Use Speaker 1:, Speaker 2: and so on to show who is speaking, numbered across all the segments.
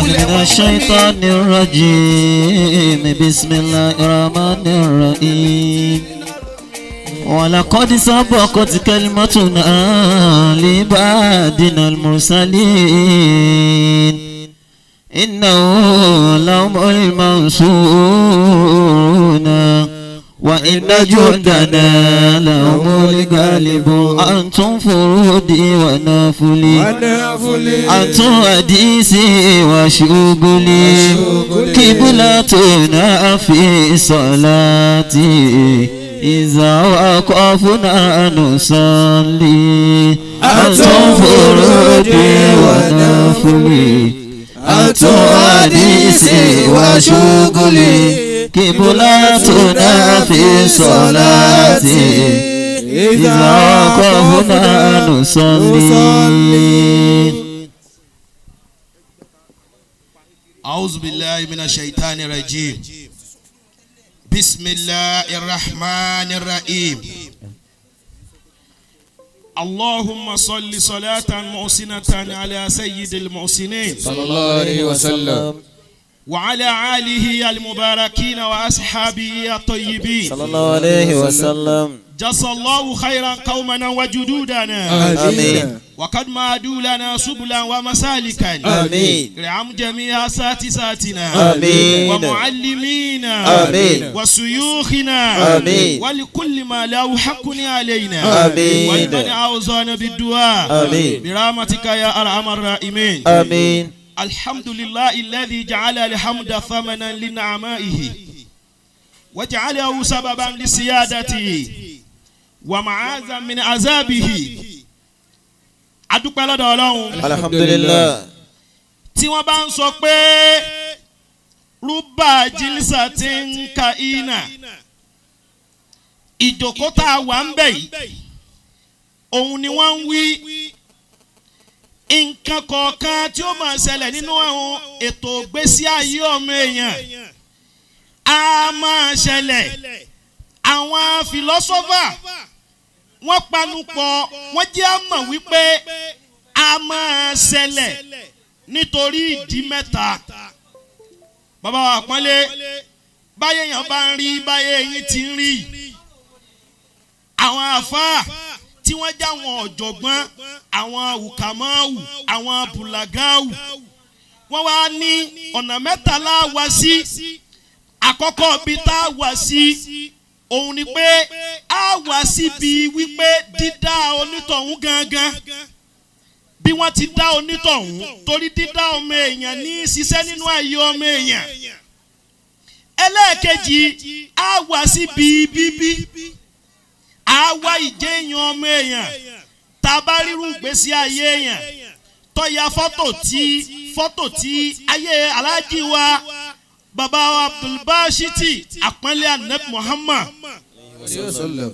Speaker 1: من الشيطان الرجيم. بسم الله الرحمن الرحيم. ولقد سبقت كلمتنا لعبادنا المرسلين إنه لهم المنصورون وإن جندنا لهم الغالبون. أنتم فرودي ونافلي، أنتم حديثي وشغلي، قبلتنا في صلاتي إذا وقفنا نصلي. أنتم فرودي ونافلي، أنتم حديثي وشغلي، قبلتنا في صلاتي إذا وقفنا نصلي.
Speaker 2: أعوذ بالله من الشيطان الرجيم. بسم الله الرحمن الرحيم. اللهم صل صلاة محسنة على سيد المحسنين
Speaker 3: صلى الله عليه وسلم
Speaker 2: وعلى آله المباركين وأصحابه الطيبين
Speaker 1: صلى الله عليه وسلم.
Speaker 2: جزى الله خيرا قومنا وجدودنا.
Speaker 1: آمين.
Speaker 2: وقد مادوا لنا سبلا ومسالكا.
Speaker 1: آمين.
Speaker 2: رعم جميع ساتساتنا.
Speaker 1: آمين.
Speaker 2: ومعلمينا.
Speaker 1: آمين.
Speaker 2: وشيوخنا.
Speaker 1: آمين.
Speaker 2: ولكل ما له حق علينا.
Speaker 1: آمين.
Speaker 2: ولمن أوصانا بالدعاء.
Speaker 1: آمين.
Speaker 2: برحمتك يا أرحم الراحمين.
Speaker 1: آمين.
Speaker 2: الحمد لله الذي جعل الحمد ثمنا لنعمائه وجعله سببا لسيادته ومعاذا من عذابه. Adúpẹ́ lọ́dọ̀ Ọlọ́run.
Speaker 1: Alhamdulillah.
Speaker 2: Tí wọ́n bá ń sọ pé rúbà jìlísà ti ń ka iná, ìjókòó tá a wà ń bẹ̀ yìí, òun ni wọ́n ń wí nǹkan kọ̀ọ̀kan tí ó máa ṣẹlẹ̀ nínú àwọn ètò ìgbésí ayé ọmọ èèyàn á máa ṣẹlẹ̀. Àwọn fìlọ́sọ́fà wọ́n panupọ̀, wọ́n jẹ́ á mọ̀ wípé a máa ṣẹlẹ̀ nítorí ìdí mẹ́ta. Bàbá wa pọ́nlé, báyé èèyàn bá ń rí báyé eyín ti ń rí, àwọn àfáà tí wọ́n já àwọn ọ̀jọ̀gbọ́n, àwọn wùkàmáwù, àwọn bùlàgáwù, wọ́n wá ní ọ̀nà mẹ́ta la wá sí. Àkọ́kọ́ bí tá a wá sí òun ni pé a wá síbi wípé dídá onítọ̀hún gangan, bí wọ́n ti dá onítọ̀hún, torí dídá ọmọ èèyàn ní ṣiṣẹ́ nínú ayé ọmọ èèyàn. Ẹlẹ́ẹ̀kejì, a wá síbi bíbí, a wá ìjẹ́ èèyàn ọmọ èèyàn. Tá a bá rírú ìgbésí ayé èèyàn tó ya fọ́tò tí ayé aláàjì wa bàbá wa Abdulbashiti àpọ́nlé anabi Muhammad,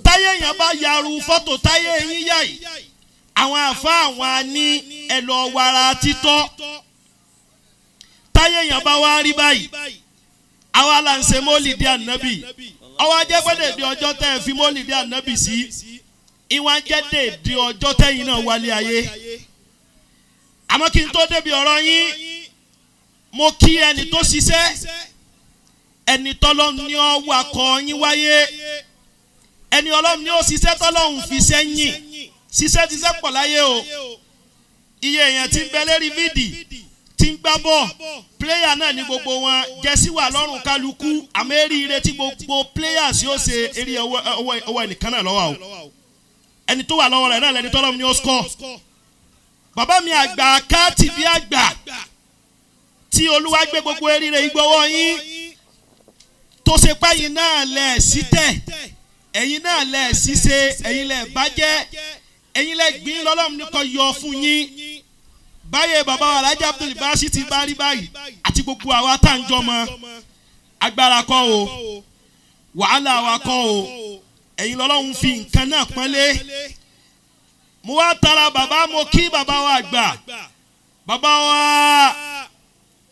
Speaker 2: táyé èèyàn bá yaru fọ́tò táyé eyín yá yìí, àwọn àfa àwọn àní ẹ lọ wàrà títọ́. Táyé èèyàn bá wá rí báyìí, àwa là ń ṣe mólìdí ànábì. Ọwọ́ ajẹ́ pé dèdè ọjọ́ tẹ́ ẹ fi mólìdí ànábì sí, ìwọ̀n ajẹ́ dèdè ọjọ́ tẹ́yìn náà wálé ayé. Àmọ́ kí n tó débi ọ̀rọ̀ yín, mo kí ẹni tó ṣiṣẹ́, ẹni tọ́lọ́run ní ọ wakọ̀ yín wáyé, ẹni ọlọ́run ní ó ṣiṣẹ́ tọ́lọ́run fi sẹ́yìn. Ṣiṣẹ́ ti ṣẹ́ pọ̀ láyé o. Iye èèyàn tí ń bẹ lérí fídì tí ń gbá bọ̀, pléyà náà ní gbogbo wọn, jẹ́sí wà lọ́rùn kálukú. Àmọ́ eré ire tí gbogbo pléyà sí ó ṣe eré ọwọ́ ẹnìkan náà lọ́wọ́ o. Ẹni tó wà lọ́wọ́ rẹ̀ náà lẹni tọ́lọ́run ní ó score. Bàbá mi àgbà káàtì bí àgbà tí Olúwa gbé gbogbo eré rẹ̀ ìgbọ́wọ́ yín, tó ṣe páyìn náà lẹ̀ sí tẹ̀, ẹ̀yin náà lẹ̀ ṣiṣe, ẹ̀yin lẹ̀ bàjẹ́, ẹ̀yin lẹ̀ gbìn lọ́lọ́run ní kò yọ fún yín. Báyé bàbá wa Alhaji Abdulbasi ti bá rí báyìí àti gbogbo àwa tá à ń jọmọ, agbára kọ́ o, wàhálà wa kọ́ o, ẹ̀yin lọ́lọ́run fi nǹkan náà pọ́nlé. Mo wá tara bàbá, mo kí bàbá wa àgbà, bàbá wa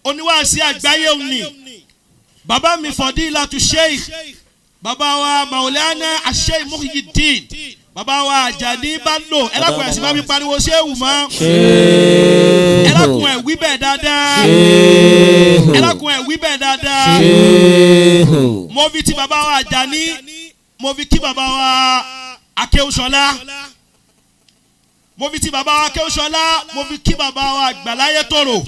Speaker 2: oníwàásí àgbáyé òní, bàbá mi Fadilatu Sheikh, bàbá wa Maulana Sheikh Muhyiddin, bàbá wa Àjàní Bello. Ẹlẹ́kùn ẹ̀sìn bá mi pariwo ṣéwù mọ́. Ẹlẹ́kùn ẹ̀ wí bẹ́ẹ̀ dáadáa. Wí bẹ́ẹ̀ dáadáa.
Speaker 1: Ṣéhù.
Speaker 2: Mo fi ti bàbá wa Àjàní, mo fi kí bàbá wa Akéwùsọlá, mo fi ti bàbá wa Akéwùsọlá, mo fi kí bàbá wa Àgbàláyé Tòrò.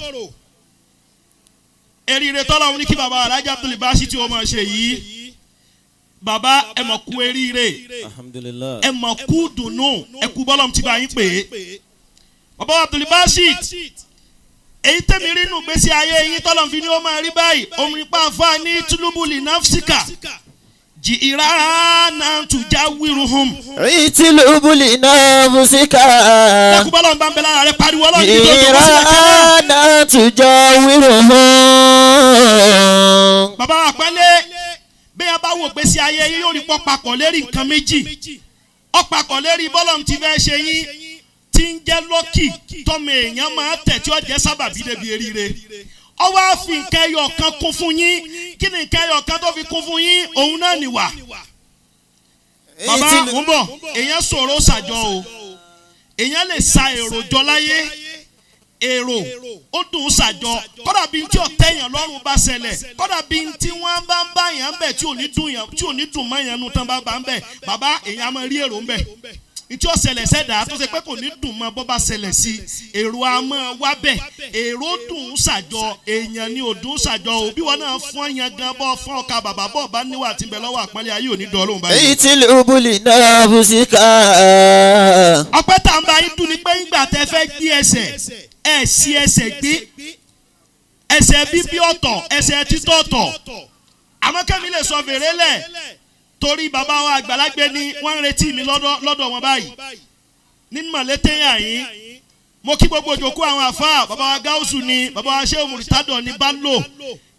Speaker 2: Eríire tọ́lọ́run ní kí bàbá wa Alhaji Abdul Basit tí o máa ṣe yìí. Bàbá, ẹ mọ̀ kú eríire.
Speaker 1: Alhamdulillah.
Speaker 2: Ẹ mọ̀ kú dùnú, ẹ kú bọ́lọ́mù tí bá yín pè é. Bàbá wa Abdul Basit, èyí tẹ̀mí rí nù gbèsè ayé yín tọ́lọ̀ fi ní ó máa rí báyìí, òun nípa àǹfààní túlùbùlì náfsíkà jì ìrànà tùjá wíruhùn.
Speaker 1: Ìtìlúbùlì náà fúsíkà.
Speaker 2: Lẹ́kùbọ́lọ́ ń bá ń bẹ lára rẹ, pariwo ọlọ́run ní tó jókòó sílẹ̀ kan náà.
Speaker 1: Ìrànà tùjọ wíruhùn.
Speaker 2: Bàbá wa pẹ́lẹ́, bí a bá wò gbèsè ayé yín, yóò rí pọ́ papọ̀ lérí nǹkan méjì. Ọ̀pàkọ̀ lérí bọ́lọ̀ ti fẹ́ ṣe yín tí ń jẹ́ lọ́kì tọ́mọ èèyàn máa tẹ̀ tí ó jẹ́ sábàbí débi eríire. Ọwọ́ àfi nǹkan ẹyọ kan kún fún yín. Kí ni nǹkan ẹyọ kan tó fi kún fún yín? Òun náà nìwà. Bàbá ń bọ̀, èèyàn sọ̀rọ̀ ṣàjọ o, èèyàn lè sa èrò jọ láyé. Èrò ó dùn ṣàjọ, kódà bí tí ọ̀tẹ̀yàn lọ́rùn bá ṣẹlẹ̀, kódà bí tí wọ́n bá ń bá yàn bẹ̀ tí ò ní dùn yàn, tí ò ní dùn mọ́ yàn nu tán bá bá ń bẹ̀. Bàbá, èèyàn á máa rí èrò ń bẹ̀ ntí ó ṣẹlẹ̀ sẹ́dá tó ṣe pé kò ní dùn mọ́ bọ́ bá ṣẹlẹ̀ sí, èrò á máa wá bẹ̀. Èrò dùn ṣàjọ, èèyàn ni ò dùn ṣàjọ o. Bí wọn náà fọ́n yan gan bọ́ fọ́n ọkà bàbá bọ́ bá níwà tí ń bẹ lọ́wọ́ àpọ́nlé ayé ò ní dán lóhùn báyìí.
Speaker 1: Ìtìlúbùlì náà fúsíkà.
Speaker 2: Ọpẹ́ tá à ń bá yín dùn ni pé ńgbà tẹ́ fẹ́ gbé ẹsẹ̀, ẹ̀ sí ẹsẹ̀ gbé ẹsẹ̀ bíbí ọ̀tọ̀, ẹsẹ̀ títọ̀ ọ̀tọ̀. Àmọ́ kẹ́mi lè sọ fèrè lẹ̀ torí bàbá wa àgbàlagbé ni wọ́n ń retí mi lọ́dọ̀ wọn báyìí nínú mọ̀lẹ́tẹ̀yà yín. Mo kí gbogbo òjòkó àwọn àfa, bàbá wa Gáúsù ni, bàbá wa Shehu Murtado ni bá lò.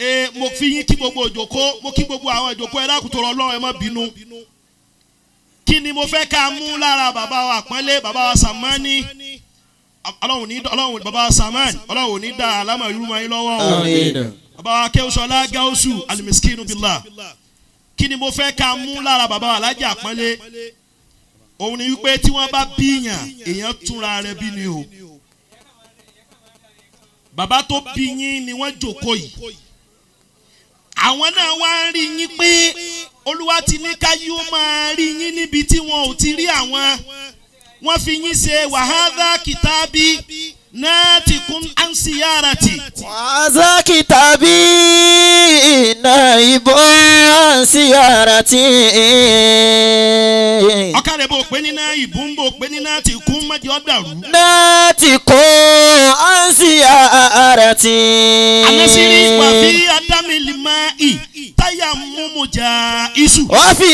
Speaker 2: Ee, mo fi yín kí gbogbo òjòkó, mo kí gbogbo àwọn òjòkó. Ẹ dákun tọrọ Ọlọ́run, ẹ má bínú. Kí ni mo fẹ́ ká mú lára bàbá wa àpọ́nlé, bàbá wa Sàmánì? Ọlọ́run ní Ọlọ́run, bàbá wa Sàmánì, Ọlọ́run ní dá àlámà yorùbá yín lọ́wọ́ o.
Speaker 1: Àmín.
Speaker 2: Bàbá wa Kéwùsọlá Gáúsù Alimiskinu Billah, kí ni mo fẹ́ ká mú lára bàbá wa Alájà àpọ́nlé? Òun ni wípé tí wọ́n bá bíyàn, èèyàn túnra rẹ̀ bí ni o. Bàbá tó bí yín ni wọ́n jókòó yìí. Àwọn náà wá ń rí yín pé Olúwa ti ní ká yí ó máa rí yín níbi tí wọn ò ti rí àwọn. Wọ́n fi yín ṣe wàhálà kìtàbí náà ti kún ansiyarati.
Speaker 1: Wàhálà kìtàbí náà ìbọn síyàrá tí.
Speaker 2: Ọ̀kadà bò pé níná ìbú ń bò pé níná ti kún mọ́jọ́ dàrú.
Speaker 1: Náà ti kún ansiyará tí.
Speaker 2: Anasiri wà fi adámìlímà ì táyà múmu jà isu.
Speaker 1: Wọ́n fi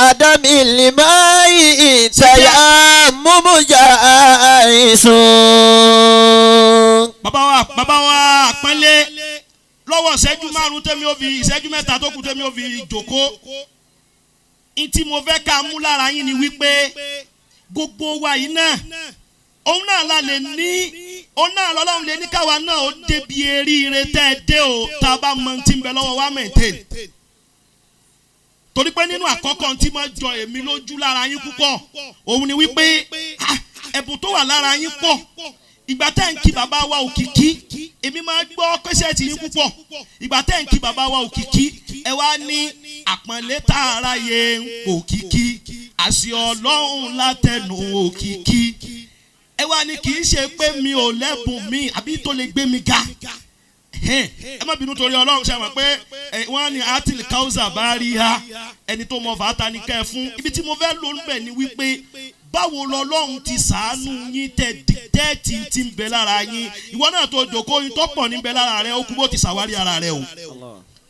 Speaker 1: àdámì lìmáì tẹ̀yà múmú jà ìsùn.
Speaker 2: Bàbá wa àpọ́nlé, lọ́wọ́ ìṣẹ́jú 5 tẹ́mi ó fi, ìṣẹ́jú 3 tó kù tẹ́mi ó fi jòkó. Ntí mo fẹ́ ká mú lára yín ni wípé gbogbo wa yìí náà, òun náà la lè ní, òun náà lọ́lọ́run lè ní káwa náà ó débi eríire tẹ́ ẹ dé o, tá a bá mọ tí ń bẹ lọ́wọ́ wa maintain. Torí pé nínú àkọ́kọ́ tí máa jọ èmi lójú lára yín púpọ̀, òun ni wípé ẹ̀bùn tó wà lára yín pọ̀. Ìgbà tẹ́ ń kí bàbá wa Òkìkí, èmi máa gbọ́ kẹ́sẹ̀tì yín púpọ̀. Ìgbà tẹ́ ń kí bàbá wa Òkìkí, ẹ wá ní àpọ́nlé tààrà yẹ ń Òkìkí, àṣì Ọlọ́run látẹnu Òkìkí. Ẹ wá ní kì í ṣe pé mi ò lẹ́bùn mi àbí tó lè gbé mi ga. Ẹ má bínú torí Ọlọ́run, ṣe mọ̀ pé wọ́n ní atil kausa bá rí ha, ẹni tó mọ fàáta ní kẹ́ ẹ fún. Ibi tí mo fẹ́ lò ń bẹ̀ ni wípé báwo lọlọ́run ti sàánú yín tẹ dìtẹ́ẹ̀tì ti ń bẹ lára yín? Ìwọ náà tó jòkó yín tó pọ̀ ní bẹ lára rẹ, ó kú bó ti ṣàwárí ara rẹ o.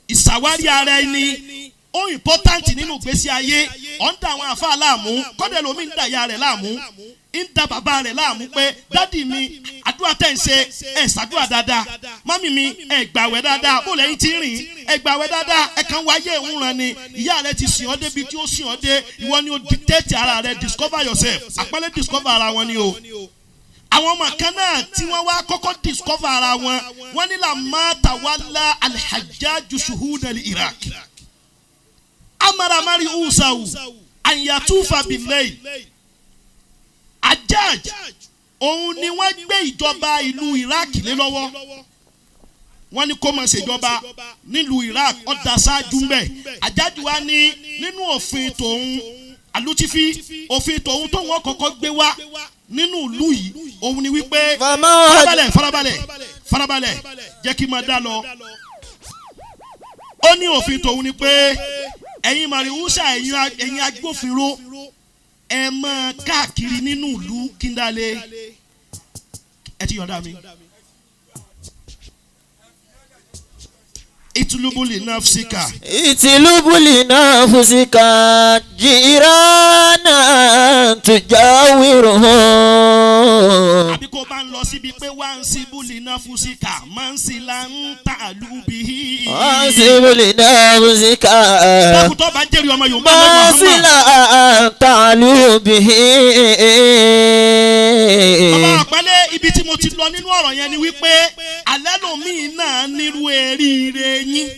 Speaker 2: Ìṣàwárí ara ẹni ó important nínú ìgbésí ayé. Ọ̀ ń da àwọn àfa láàmú, kọ́dẹ̀ lómi ń da ìyá rẹ̀ láàmú, ń da bàbá rẹ̀ láàmú pé dádì mi, àdúrà tẹ̀ ń ṣe, ẹ̀ ṣàdúrà dáadáa. Mọ́mì mi, ẹ̀ gbàwẹ̀ dáadáa. Bó lẹ́yìn tí ń rìn, ẹ̀ gbàwẹ̀ dáadáa. Ẹ̀ kàn wáyé ìwúran ni. Ìyá rẹ̀ ti sìn ọ́ débi tí ó sìn ọ́ dé. Ìwọ ni o dictate ara rẹ̀. Discover yourself. Àpẹẹrẹ discover ara wọn ni o. Àwọn ọmọ kan náà tí wọ́n wá kọ́kọ́ discover ara wọn, wọ́n ní lamma tawalla alhajjaju shuhud al-Iraq amara mari usawu anyatufa bilay. Hajjaj, òun ni wọ́n gbé ìjọba ìlú Iraq lé lọ́wọ́. Wọ́n ní kó máa ṣèjọba nílùú Iraq, ọ̀dà ṣáájú ń bẹ̀. Àjájú wa ní nínú òfin tòun Alutifi, òfin tòun tóun ọ̀kọ̀ọ̀kọ̀ gbé wá nínú ìlú yìí, òun ni wípé farabalẹ̀ farabalẹ̀ farabalẹ̀ jẹ́ kí n máa dá lọ. Ó ní òfin tòun ni pé ẹ̀yin màríwúsà, ẹ̀yin agbófinró, ẹ máa káàkiri nínú ìlú kíndálé. Ẹ ti yọ̀ǹda mi. Ìtúlùbùlì nafsika.
Speaker 1: Ìtìlúbùlì nafsika jirana tujawiruhum.
Speaker 2: Àbí kó bá ń lọ síbi pé wá ń síbùlì nafsika máa ń sì la ń tà lùbí.
Speaker 1: Wá ń síbùlì nafsika.
Speaker 2: Dákútọ́ bá jẹ́rìí ọmọ Yorùbá
Speaker 1: lọ́wọ́. Máa ń sì la ń tà lùbí.
Speaker 2: Bàbá àpẹẹlẹ ibi tí mo ti lọ nínú ọ̀rọ̀ yẹn ni wípé alẹ́ lòmíì náà nírú eríire yín,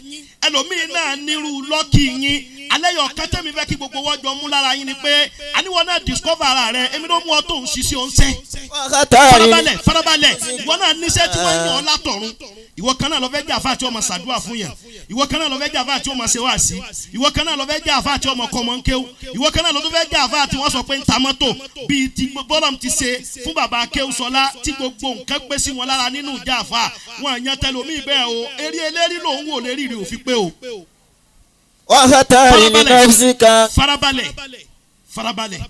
Speaker 2: ẹlòmíì náà nírú lọ́kì yín. Alẹ́ yọ̀ kẹ́tẹ́mi fẹ́ kí gbogbo wọ́n jọ mú lára yín ni pé àníwọ̀n náà discover ara rẹ, èmi ló mú ọ tó ń ṣiṣẹ́ oúnṣẹ́. Farabalẹ̀ farabalẹ̀, ìwọ náà níṣẹ́ tí wọ́n yàn ọ́ látọ̀run. Ìwọ kan náà lọ fẹ́ jẹ́ àfáà tí ó máa ṣàdúrà fún yàn. Ìwọ kan náà lọ fẹ́ jẹ́ àfáà tí ó máa ṣe wáàsí. Ìwọ kan náà lọ fẹ́ jẹ́ àfáà tí ó máa kọ́ ọmọ ń kéwú. Ìwọ kan náà lọ fẹ́ jẹ́ àfáà tí wọ́n sọ pé ń ta mọ́tò bíi ti bọ́lọ̀m ti ṣe fún bàbá Akéwùsọlá tí gbogbo nǹkan pé sí wọn lára nínú ìjà àfáà. Wọn àyàn tẹlomi bẹ́ẹ̀ o, eré eléri lòun wò lérí rè òfin pé o. Farabalẹ̀ farabalẹ̀.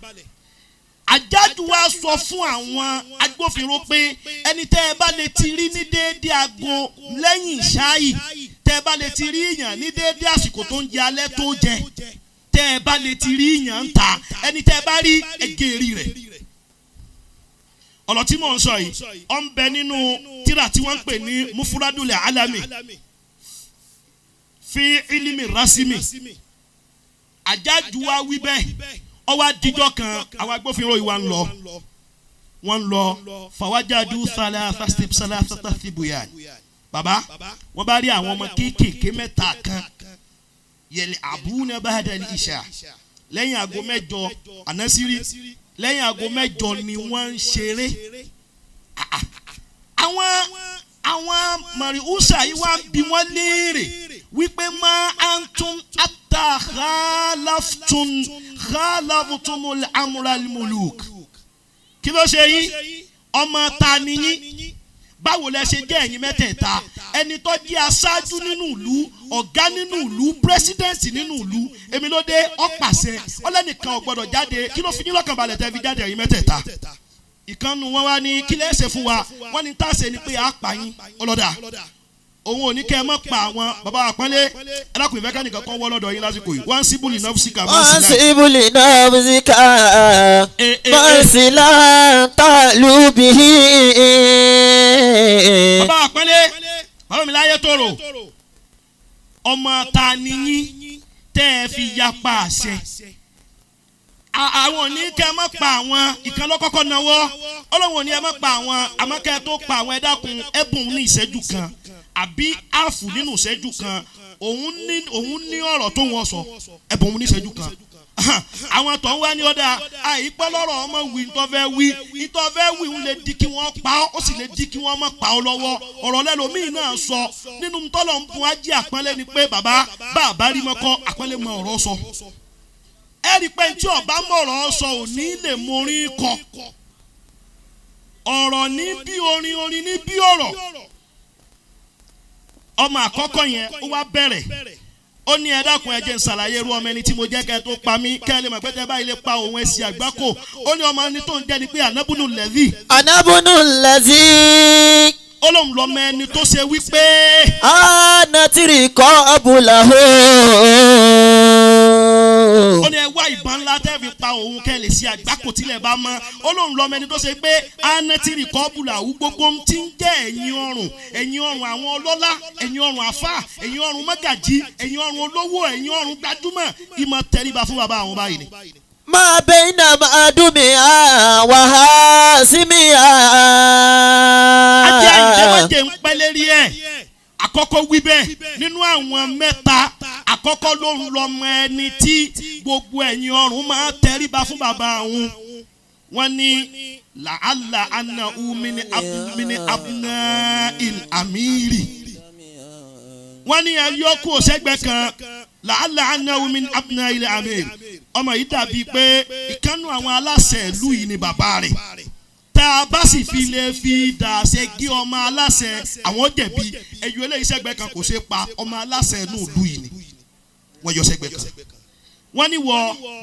Speaker 2: Àjájú wa sọ fún àwọn agbófinró pé ẹni tẹ́ ẹ bá lè ti rí ní déédéé aago lẹ́yìn ṣáì, tẹ́ ẹ bá lè ti rí yàn ní déédéé àsìkò tó ń jẹ alẹ́ tó jẹ, tẹ́ ẹ bá lè ti rí yàn ń ta, ẹni tẹ́ ẹ bá rí ẹgẹ́ rí rẹ̀. Ọ̀rọ̀ tí mò ń sọ yìí ó ń bẹ nínú tírà tí wọ́n ń pè ní Mufuradul Alami fi ilimi rasimi. Àjájú wa wí bẹ́ẹ̀. Ó wá dijọ́ kan àwọn agbófinró yìí wá ń lọ, wọ́n ń lọ fàwájáde sálá síbùyà. Bàbá wọ́n bá rí àwọn ọmọ kéékèèké mẹ́ta kan yẹlẹ àbúnà ba'da ìṣà lẹ́yìn aago mẹ́jọ ànásírí, lẹ́yìn aago mẹ́jọ ni wọ́n ń ṣeré. Àwọn màríúsà yìí wá bí wọ́n léèrè wípé má antum ata khalaftun khalaftumul amral muluk. Kí ló ṣe yín? Ọmọ ta ni yín? Báwo lẹ ṣe jẹ́ ẹ̀yin mẹ́tẹ̀ẹ̀ta? Ẹni tó jẹ́ aṣáájú nínú ìlú, ọ̀gá nínú ìlú, pírẹ́sídẹ̀ǹtì nínú ìlú, èmi ló dé ọ̀pàṣẹ ọlẹ́nìkan ò gbọ́dọ̀ jáde. Kí ló fi yín lọ́kàn balẹ̀ tẹ́ fi jáde ẹ̀yin mẹ́tẹ̀ẹ̀ta? Ìkànnù wọn wá ní kí lẹ ṣe fún wa? Wọ́n ní tá a ṣe ni pé a pa yín ọlọ́dà. Òun ò ní kẹ́ ẹ mọ́ pa àwọn bàbá àpọ́nlé. Ẹlẹ́kùn ìfẹ́ kẹ́nìkan kan wọ́ lọ́dọ̀ yín lásìkò yìí. Wọ́n ń síbùlì náà fúsíkà.
Speaker 1: Wọ́n ń síbùlì náà fúsíkà. Wọ́n sì láǹtà lùbí.
Speaker 2: Bàbá àpọ́nlé, bàbá mi láyé tòrò. Ọmọ ta ni yín tẹ́ ẹ fi yapa àṣẹ? Àwọn ò ní kẹ́ ẹ má pa àwọn ìkan lọ́kọ́kọ́ náwó. Ọlọ́run ò ní ẹ má pa àwọn, àmọ́ kẹ́ ẹ tó pa àwọn ẹ dákun ẹ̀bùn ní ìṣẹ́jú kan àbí áàfù nínú ìṣẹ́jú kan. Òun ní ọ̀rọ̀ tó wọ́n sọ, ẹ̀bùn ní ìṣẹ́jú kan. Àwọn tó ń wá ní ọ̀dà àìpẹ́ lọ́rọ̀ ọmọ wí ntọ́fẹ́ wí ntọ́fẹ́ wí ń lè di kí wọ́n pa ọ́, ó sì lè di kí wọ́n má pa ọ́ lọ́wọ́. Ọ̀rọ̀ lẹ́lòmíì náà sọ nínú tọ́lọ̀ ń bun ajé àpọ́nlé ni pé bàbá bàbá rí mọ́kọ́ àpọ́nlé mọ ọ̀rọ̀ sọ. Ẹ rí pé tí ọba mọ̀rọ̀ sọ ò ní lè morin kọ. Ọ̀rọ̀ ní bí orin, orin ní bí ọ̀rọ̀. Ọmọ àkọ́kọ́ yẹn ó wá bẹ̀rẹ̀. Ó ní ẹ dákun ẹ jẹ́ n ṣàlàyé irú ọmọ ẹni tí mo jẹ́ kẹ́ tó pa mí, kẹ́ ẹ lè mọ̀ pé tẹ́ báyìí lè pa òun ẹ̀sìn àgbákò. Ó ní ọmọ ẹni tó ń jẹ́ ni pé ànábùnú lẹ́dí.
Speaker 1: Ànábùnú lẹ́dí.
Speaker 2: Ó lóun lọmọ ẹni tó ṣe wípé.
Speaker 1: Ànátìrì kọ́ ọ̀bùlà hó.
Speaker 2: Ó ní ẹ wá ìbọn ńlá tẹ́ fi pa òun kẹ́ lè ṣe àgbákò tilẹ̀ bá mọ́. Ó lóun lọmọ ẹni tó ṣe pé ànátìrì kọ́ ọ̀bùlà hó gbogbo tí ń jẹ́ ẹ̀yìn ọrùn, ẹ̀yìn ọrùn àwọn ọlọ́lá, ẹ̀yìn ọrùn àfà, ẹ̀yìn ọrùn mọ́gàjí, ẹ̀yìn ọrùn olówó, ẹ̀yìn ọrùn gbajúmọ̀, ìmọ̀ tẹríba fún bàbá àwọn báyìí ni.
Speaker 1: Máa bẹ iná máa dùn mí wà á sí mi.
Speaker 2: Ajé àyìnlẹ́mọ̀jẹ̀ ń pẹ́ lérí ẹ̀. Àkọ́kọ́ wí bẹ́ẹ̀ nínú àwọn mẹ́ta àkọ́kọ́ ló ń lọmọ ẹni tí gbogbo ẹ̀yìn ọrùn máa tẹríba fún bàbá òun. Wọ́n ní làálà àna umini abuna il amiri. Wọ́n ní ẹyọ kú òsẹ́gbẹ́ kan làálà anáwó min abúlé ilẹ̀ amir. Ọmọ yìí dàbí pé ìkànnù àwọn aláṣẹ ìlú yìí ni bàbá rẹ̀. Tá a bá sì fi lè fi dàṣẹ gé ọmọ aláṣẹ àwọn jẹ̀bi. Ẹyọ eléyìí sẹ́gbẹ́ kan kò ṣeé pa, ọmọ aláṣẹ inú ìlú yìí ni. Wọ́n yọ sẹ́gbẹ́ kan. Wọ́n ní wọ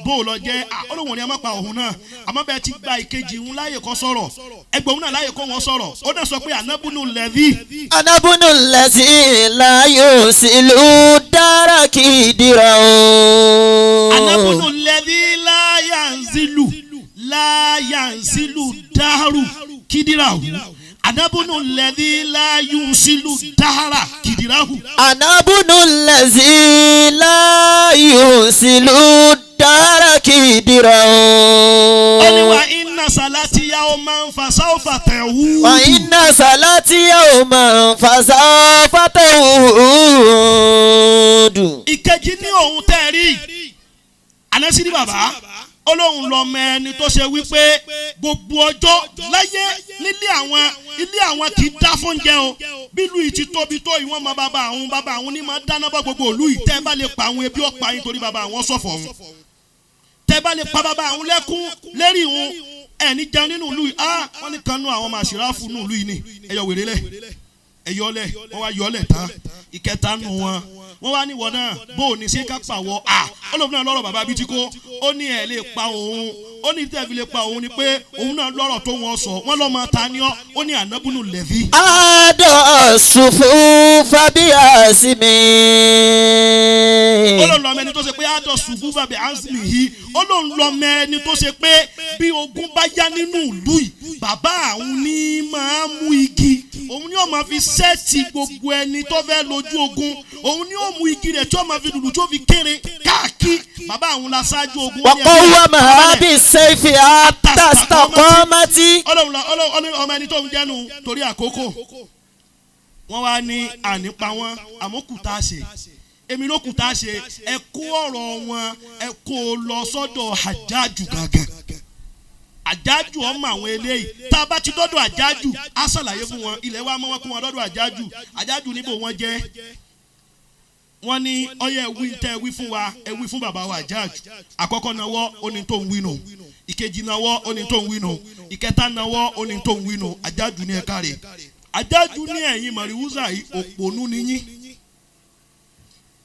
Speaker 2: bó o lọ jẹ́ olóhùn ni a máa pa òun náà, àmọ́ bẹ́ẹ̀ ti gba ìkejì òun láàyè kó sọ̀rọ̀, ẹgbẹ́ òun náà láàyè kó wọ́n sọ̀rọ̀. Ó náà sọ pé anábùnú lẹ́dí.
Speaker 1: Anábùnú lẹ́sí láyò sílùú dára kì í dira o.
Speaker 2: Anábùnú lẹ́dí láyànzílù láyànzílù dáhàrù kìdíráhù. Anábùnú lẹ́dí láyùnsílù dáhàrà kìdíráhù.
Speaker 1: Anábùnú lẹ́sí láyò sílùú dára kì í dira o.
Speaker 2: Ó ní wa iná sàlátì yá ó máa ń fa sáfà tẹ̀ wú.
Speaker 1: Wa iná sàlátì yá ó máa ń fa sáfà tẹ̀ wú.
Speaker 2: Ìkejì ní òun tẹ́ rí anásírí bàbá olóhùn lọmọ ẹni tó ṣe wípé gbogbo ọjọ́ láyé nílé àwọn ilé àwọn kì í dá fóúnjẹ o. Bílù yìí ti tóbi tó ìwọ̀n mọ bàbá àwọn bàbá àwọn ní máa dáná bá gbogbo ìlú yìí. Tẹ́ ẹ bá lè pa àwọn ebi ọ̀pá yín torí bàbá àwọn ṣọ̀fọ̀ ọ̀hún. Tẹ́ ẹ bá lè pa bàbá àwọn lẹ́kún lérí òun ẹ̀ ní jẹun nínú ìlú yìí. Á wọ́n ní kanú àwọn ọmọ àṣíráfù nínú ìlú yìí ni ẹ̀yọ wèrè lẹ̀ ẹ̀yọ lẹ̀ wọ́n wá yọ lẹ̀ tán. Ìkẹta nù wọn wọ́n wá ní wọ́n náà bó o ní ṣe ká pàwọ́ à olóògùn náà lọ́rọ̀ bàbá bíi ti kó ó ní ẹ̀ lè pa òun. Ó ní tẹ́ fi lè pa òun ni pé òun náà lọ́rọ̀ tó wọ́n sọ wọ́n lọ́mọ ta ni ọ́. Ó ní ànábùnú lẹ́fí.
Speaker 1: Àdó sùfù fàbí àsìmí.
Speaker 2: Ó lóun lọ́mọ ẹni tó ṣe pé àdó sùfù fàbí àsìmí yìí. Ó lóun lọ́mọ ẹni tó ṣe pé bí ogun bá yá nínú ìlú yìí bàbá àwọn ní máa mú igi, òun ni ó máa fi sẹ́ẹ̀tì gbogbo ẹni tó fẹ́ lójú ogun, òun ni ó mú igi rẹ̀ tí ó máa fi lùlù tí ó fi kéré káàkiri. Bàbá àwọn la ṣáájú ogun.
Speaker 1: Wọ́kọ̀ wà máa bí sẹ́fì àtàstàkọ́mọ́tì.
Speaker 2: Ọlọ́run ọmọ ẹni tó ń jẹ́nu torí àkókò. Wọ́n wá ní ànípa wọn àmọ́ kù tá a ṣe èmi ló kù tá a ṣe. Ẹ kó ọ̀rọ̀ wọn ẹ kó o lọ sọ́dọ̀ Àjájù gangan. Àjájù ọmọ àwọn eléyìí tá a bá ti dọ́dọ̀ Àjájù á ṣàlàyé fún wọn. Ilẹ̀ wa mọ́ wọn kó wọn dọ́dọ̀ Àjájù. Àjájù níbo wọn jẹ́. Wọ́n ní ọyẹ wí tẹ́ wí fún wa ẹ wí fún bàbá wa Àjájù. Àkọ́kọ́ náwọ́ ó ní tó ń wí nù, ìkejì náwọ́ ó ní tó ń wí nù, ìkẹta náwọ́ ó ní tó ń wí nù. Àjájù ní ẹ̀ka rẹ̀. Àjájù ní ẹ̀yìn mọ̀rìwúsà yìí òpònú ni yín.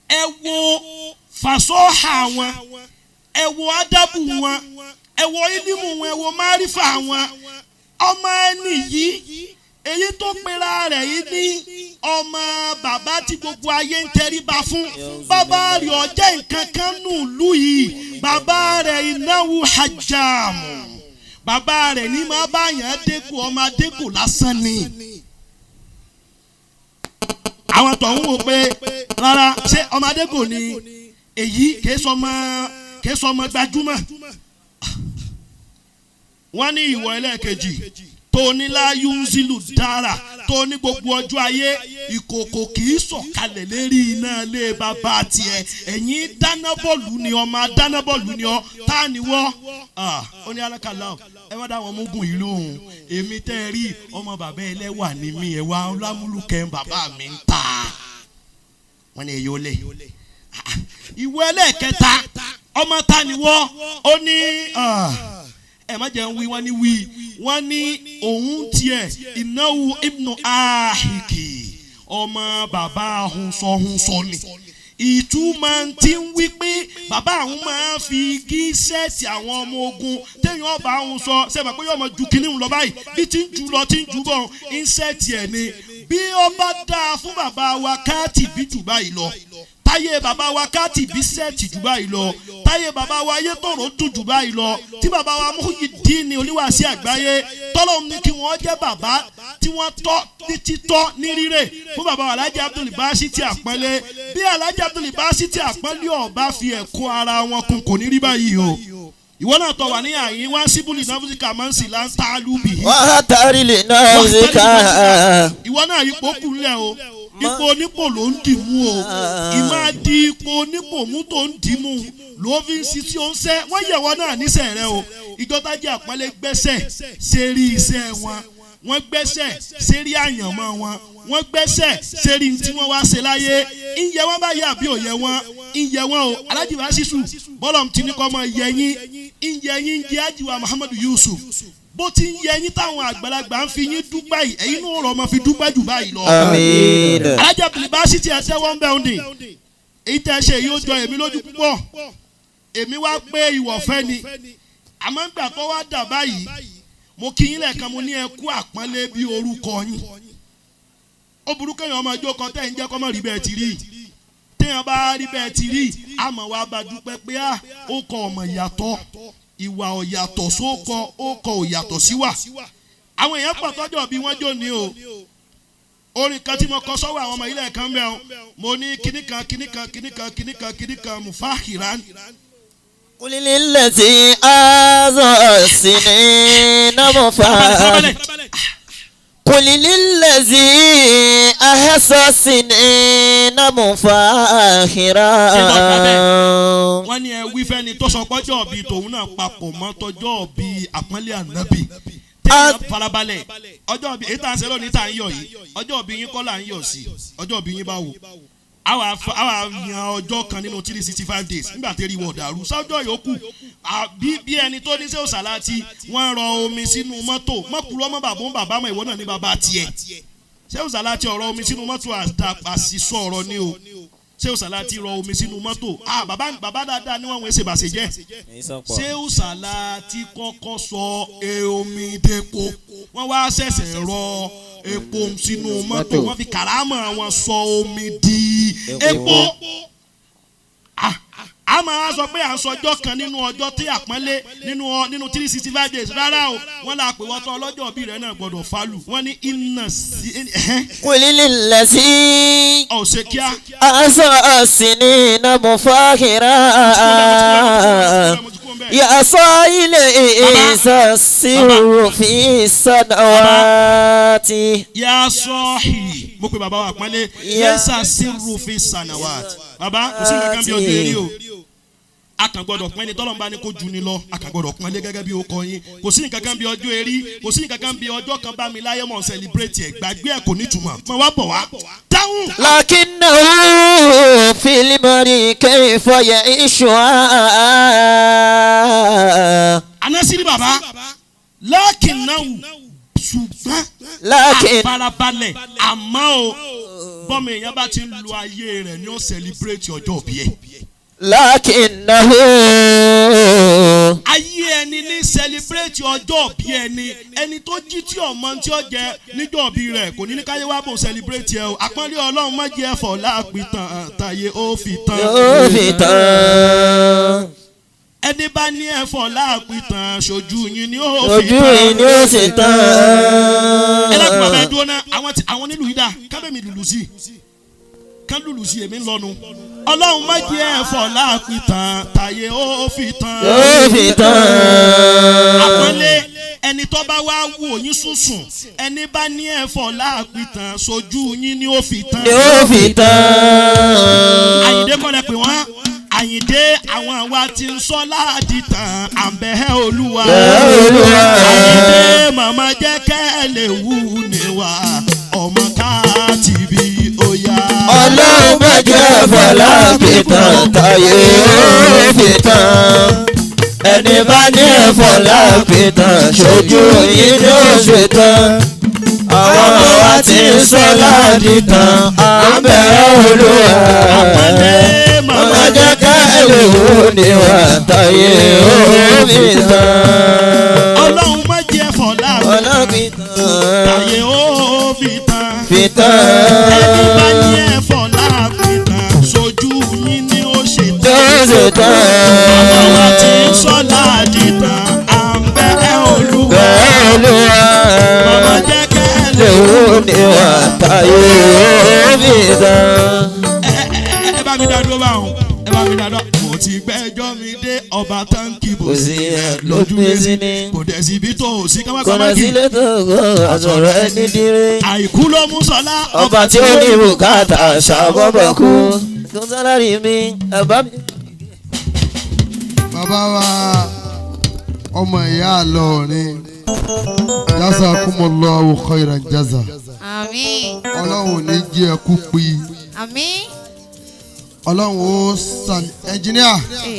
Speaker 2: Ẹ wo fàṣọ́hà wọn, ẹ wo ádàbù wọn, ẹ wo ílímù wọn, ẹ wo márífà wọn. Ọmọ ẹni yìí èyí tó pera rẹ̀ yìí ní ọmọ bàbá tí gbogbo ayé ń tẹríba fún. Bàbá rẹ̀ ọ̀jẹ̀ nǹkan kan nù lù yìí. Bàbá rẹ̀ ìnáwó hajjamu. Bàbá rẹ̀ ní máa bá yàn dẹ́kun ọmọ adẹ́kun lásán ni. Àwọn tó ń wò pé rárá ṣé ọmọ adẹ́kun ni èyí kìí sọmọ gbajúmọ̀. Wọ́n ní ìwọ ẹlẹ́ẹ̀kejì tó ní láyúnzílù dára tó ní gbogbo ọjọ́ ayé ìkòkò kì í sọ̀kalẹ̀ lérí iná ilé bàbá tiẹ̀. Ẹ̀yin dánábọ̀lù ni ọ máa dánábọ̀lù ni ọ tá ni wọ́. Ó ní alákàlà ẹ má dá wọn mugun yìí lóhùn. Èmi tẹ́ ẹ rí ọmọ bàbá ẹlẹ́wà ni mí, ẹ̀wà ọlámúlùkẹ́ bàbá mi ń ta. Wọ́n ní èyí ó lẹ̀. Ìwọ ẹlẹ́ẹ̀kẹta ọmọ ta ni wọ́. Ó ní ẹ má jẹ́ ń wí. Wọ́n ní wí wọ́n ní òun tiẹ̀ ìnáwó ibnu ahiki ọmọ bàbá hunsọhunsọ ni. Ìtumọ̀ ti ń wí pé bàbá àwọn máa fi igi sẹ́ẹ̀tì àwọn ọmọ ogun téèyàn ọba àwọn sọ sẹ́ẹ̀ pé yóò máa ju kínní lọ báyìí bí ti ń ju lọ ti ń ju bọ̀ ń sẹ́ẹ̀tì ẹ̀ ni. Bí ó bá dáa fún bàbá wa káàtì bí jù báyìí lọ, táyé bàbá wa káàtì bí sẹ́ẹ̀tì jù báyìí lọ, táyé bàbá wa ayétòrò dùn jù báyìí lọ, tí bàbá wa Muhyiddin oníwàásí àgbáyé tọ́lọ́hún ní kí wọ́n jẹ́ bàbá tí wọ́n tọ́ ní títọ́ ní rírè fún bàbá wa Alhaji Abdul Basit àpọ́nlé. Bí Alhaji Abdul Basit àpọ́nlé ọba fi ẹ̀kọ́ ara wọn kún kò ní rí báyìí o. Ìwọ náà tọ wà ní àyín wá síbúlì náfúsíkà máa ń sì là ń ta lùbì.
Speaker 1: Wàá tari lè náfúsíkà.
Speaker 2: Ìwọ náà ipò kúnlẹ̀ o, ipò onípò ló ń dì mú o. Ìmáa di ipò onípò mú tó ń dì mú ló fi ń sisi ó ń sẹ́. Wọ́n yẹ̀ wọ́n náà níṣẹ́ rẹ o. Ìjọba jẹ́ àpọ́nlé gbẹ́sẹ̀ ṣe rí iṣẹ́ wọn, wọ́n gbẹ́sẹ̀ ṣe rí àyànmọ́ wọn, wọ́n gbẹ́sẹ̀ ṣe rí tí wọ́n wá ṣe láyé. Ń yẹ wọ́n báyìí àbí ò yẹ wọ́n? Ń yẹ wọ́n o. Alhaji Basisu bọ́lọ̀ ti ní kọ́ mọ yẹ yín. Ń yẹ yín jẹ́ Ajiwa Muhammadu Yusuf. Bó ti ń yẹ yín táwọn àgbàlagbà ń fi yín dúpẹ́ yìí, ẹ̀yin náà rọ̀ ọmọ fi dúpẹ́ jù báyìí lọ.
Speaker 1: Àmín.
Speaker 2: Alhaji Abdulbasi ti ẹ̀ tẹ́wọ́ ń bẹ̀ ń dì. Èyí tẹ́ ṣe yóò jọ èmi lójú púpọ̀. Èmi wá pé ìwọ̀fẹ́ ni. Àmọ́ ń gbà tó wá dà báyìí, mo kí yín lẹ́ẹ̀kan, mo ní ẹ kú àpọ́nlé bí orúkọ yín. Ó burú kéèyàn ọmọ ijó kan tẹ́ ń jẹ́ kọ́mọ rí bẹ́ẹ̀ ti rí. Téèyàn bá rí bẹ́ẹ̀ ti rí, àmọ́ wa bá dúpẹ́ pé á ó kọ ọmọ ìyàtọ̀, ìwà ọ̀yàtọ̀ sókọ, ó kọ òyàtọ̀ síwà. Àwọn èèyàn pọ̀ tọ́jọ́ bí wọ́n jó ní o. Orin kan tí mo kọ sọ́wọ́ àwọn ọmọ ilé kan bẹ́ẹ̀ o, mo ní kíní kan kíní kan kíní kan kíní kan kíní kan mufahiran.
Speaker 1: قل للذي آذى السنين مفاهيم قل للذي أحصى السنين مفاخرا.
Speaker 2: Wọ́n ní ẹ wí fẹ́ni tó sọ pọ́jọ́ bíi tòun náà papọ̀ mọ́ tọjọ́ bíi àpọ́nlé ànábì. Téèyàn farabalẹ̀ ọjọ́ bíi èyí tá à ń ṣe lónìí tá à ń yọ̀ yìí, ọjọ́ bíi yín kọ́ là ń yọ̀ sí, ọjọ́ bíi yín bá wò. Àwa yan ọjọ́ kan nínú 365 days nígbà tí eriwo dàrú sọ́jọ́ yòókù bí ẹni tó ní sẹ́ òsàlátì wọ́n rọ omi sínú mọ́tò mọ́kúrọ́ mọ́ bàbá ń bàbá mọ́ ìwọ náà ní bàbá tiẹ̀. Sẹ́ òsàlátì ọ̀rọ̀ omi sínú mọ́tò àṣìṣọ ọ̀rọ̀ ni o. Sẹ́ òsàlátì rọ omi sínú mọ́tò bàbá dáadáa ni wọ́n ń ṣe bàṣẹ jẹ́. Sẹ́ òsàlátì kọ́kọ́ sọ omi dẹ́po, wọ́n wá ṣẹ̀ṣẹ̀ rọ epo sínú mọ́tò, wọ́n fi kàrámọ̀ wọn sọ omi di epo. A máa sọ pé à ń sọ ọjọ́ kan nínú ọjọ́ tí àpọ́nlé nínú 365 days rárá o. Wọ́n là pé wọ́n tọ́ ọlọ́jọ́ òbí rẹ̀ náà gbọ́dọ̀ falù. Wọ́n ní iná sí.
Speaker 1: Kulililasi.
Speaker 2: Ọ̀sẹ̀ kíá.
Speaker 1: Aṣọ sinina mufakira. Yasọ ilé ìsọsírù fi sanawati.
Speaker 2: Yasọ hì mo pe bàbá wa àpọ́nlé yẹsà sírù fi sanawati. Bàbá kò sí nǹkan bí ọdún eré o. A kàn gbọ́dọ̀ pọ́n ẹni tọ́lọ́mùbá ni kò ju ni lọ. A kàn gbọ́dọ̀ pọ́n lé gẹ́gẹ́ bí ó kọ yín. Kò sí nǹkan kan bí ọjọ́ eré, kò sí nǹkan kan bí ọjọ́ kan bá mi láyé mọ̀ sẹ̀líbrétì ẹ̀ gbàgbé ẹ̀ kò ní túmọ̀. Mọ̀ wá bọ̀ wá. Dáhùn.
Speaker 1: Lakinnahu fil mari kayfa ya'ishu.
Speaker 2: Anásírí bàbá lakinnahu ṣùgbọ́n àfarabalẹ̀ àmọ́ o bọ́mọ èèyàn bá ti ń lo ayé rẹ̀ ni ó sẹ̀líbrétì ọjọ́ òbí ẹ̀.
Speaker 1: Lakinnahu.
Speaker 2: Ayé ẹni ní sẹlẹbírẹ́tì ọjọ́ òbí ẹni, ẹni tó jí tí ọmọ tí ó jẹ níjọ́ òbí rẹ̀ kò ní ní káyé wá bò sẹlẹbírẹ́tì ẹ o. Àpọ́nlé Ọlọ́run má jẹ́ ẹ̀fọ́ láàpìtàn tàyé ó fi tán.
Speaker 1: Ó fi tán.
Speaker 2: Ẹni bá ní ẹ̀fọ́ láàpìtàn ṣojú yín ni ó fi tán.
Speaker 1: Ojú yín ni ó sì tán.
Speaker 2: Ẹ lákùnrin bàbá ẹ dúró náà, àwọn nílùú yìí dà kábẹ́mi lùlù sí kán lùlù sí èmi ńlọnu. Ọlọ́run má jẹ́ ẹ̀fọ́ láàpìtàn tàyé ó fi tán.
Speaker 1: Ó fi tán.
Speaker 2: Àpọ́nlé ẹni tó bá wá wò yín sùnsùn, ẹni bá ní ẹ̀fọ́ láàpìtàn sojú yín ni ó fi tán.
Speaker 1: Ni ó fi tán.
Speaker 2: Àyìndé kọ́ lẹ pè wọ́n. Àyìndé àwọn àwa ti ń sọ láàdì tán àbẹ̀ Olúwa.
Speaker 1: Olúwa.
Speaker 2: Àyìndé màmá jẹ́ kẹ́ ẹ lè wú ni wá ọmọ ká ti bí ó yá.
Speaker 1: Ọlọ́run má jẹ́ ẹ̀fọ́ láàpìtàn tàyé ó fi tán. Ẹni bá ní ẹ̀fọ́ láàpìtàn ṣojú yín ni ó ṣe tán. Àwọn àwa tí ń sọ láàdì tán à ń bẹ̀rẹ̀ Olúwa.
Speaker 2: Àpọ́nlé
Speaker 1: Màmá jẹ́ ká lè wò ní wà táyé ó fi tán.
Speaker 2: Ọlọ́run má jẹ́ ẹ̀fọ́ láàpìtàn tàyé ó fi tán.
Speaker 1: Fi tán.
Speaker 2: Ẹni bá ní ẹ̀fọ́ láàpìtàn sojú yín ni ó ṣe
Speaker 1: Tó
Speaker 2: tán.
Speaker 1: ṣe tán.
Speaker 2: Àwọn wa ti ń sọ láàdì tán à ń bẹ̀ Olúwa.
Speaker 1: Bẹ́ẹ̀ Olúwa.
Speaker 2: Màmá jẹ́ kẹ́ ẹ lè
Speaker 1: Lè wò ní wà táyé ó fi tán.
Speaker 2: Ẹ bá mi dá dúró báwọn, ẹ bá mi dá dúró. Mo ti gbẹ́jọ́ mi dé ọba táǹkì bò
Speaker 1: Kò sí
Speaker 2: lójú
Speaker 1: lójú sí ni.
Speaker 2: kò dẹ̀ síbi tó o sí
Speaker 1: Kọ̀nà
Speaker 2: kámákámákì.
Speaker 1: sílé tó kọ́ àsọ̀rọ̀ ẹni dírí.
Speaker 2: Àìkú ló mú Sọlá.
Speaker 1: Ọba tí ó ní bùkátà ṣàbọ̀bọ̀ kú. Kò sálárì mi, ẹ̀bá mi.
Speaker 4: Bàbá wa ọmọ ìyá Ìlọrin Ọlọ́run ó sàn ẹnjìníà.
Speaker 5: Hey.